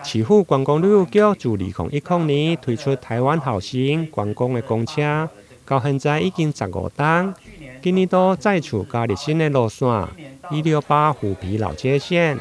市府觀光旅遊局自2010年推出台灣好行觀光的公車，到現在已經15冬。今年度再次加入新的路線，168虎皮老街線。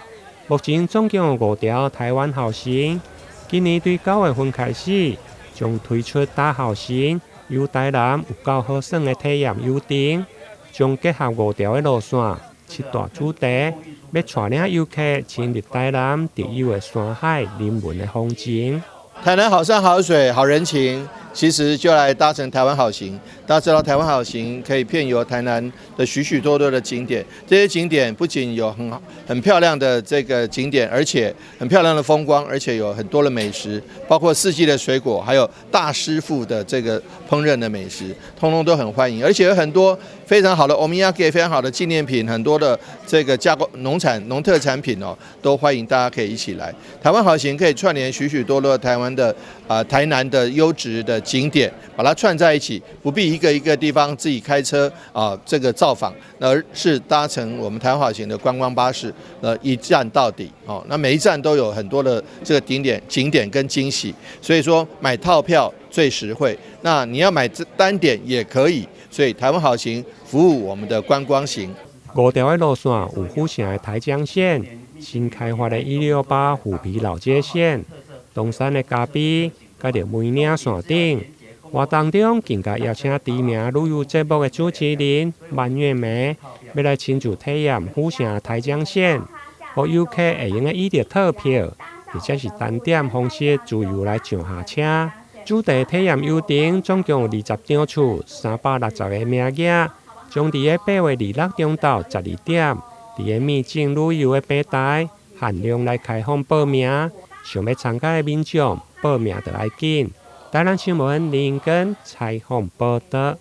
目前總共有五條台灣好行。今年對9月份開始，將推出搭好行遊台南有夠好耍的體驗遊程，將結合五條的路線、七大主題，欲帶領遊客親歷台南特有的山海人文的風情。台南好山好水好人情，其實就來搭乘台灣好行。大家知道台灣好行可以遍遊台南的許許多多的景點，這些景點不僅有很好、很漂亮的這個景點，而且很漂亮的風光，而且有很多的美食，包括四季的水果，還有大師傅的這個烹飪的美食，通通都很歡迎。而且有很多非常好的歐米亞給，非常好的紀念品，很多的這個加工農產農特產品哦，都歡迎大家可以一起來。台灣好行可以串聯許許多多台灣的啊台南的優質的景點，把它串在一起，不必一個一個地方自己開車啊，這個造訪，而是搭乘我們台灣好行的觀光巴士，一站到底哦。那每一站都有很多的這個景點、景點跟驚喜，所以說買套票最實惠。那你要買單點也可以，所以台灣好行服務我們的觀光行。五條的路線有府城的台江線、新開發的168虎皮老街線、東山的咖啡、佮著梅嶺山頂。活動中更加邀請知名旅遊節目的主持人萬月梅，欲來親自體驗府城台江線，予遊客會用得以著套票，或者是單點方式自由來上下車。主題體驗遊程總共有20場次，360個名額，將佇个8月26中晝12點，佇个秘境旅遊的平台限量來開放報名，想欲參加的民眾報名著愛緊。台南新聞林根採訪報導。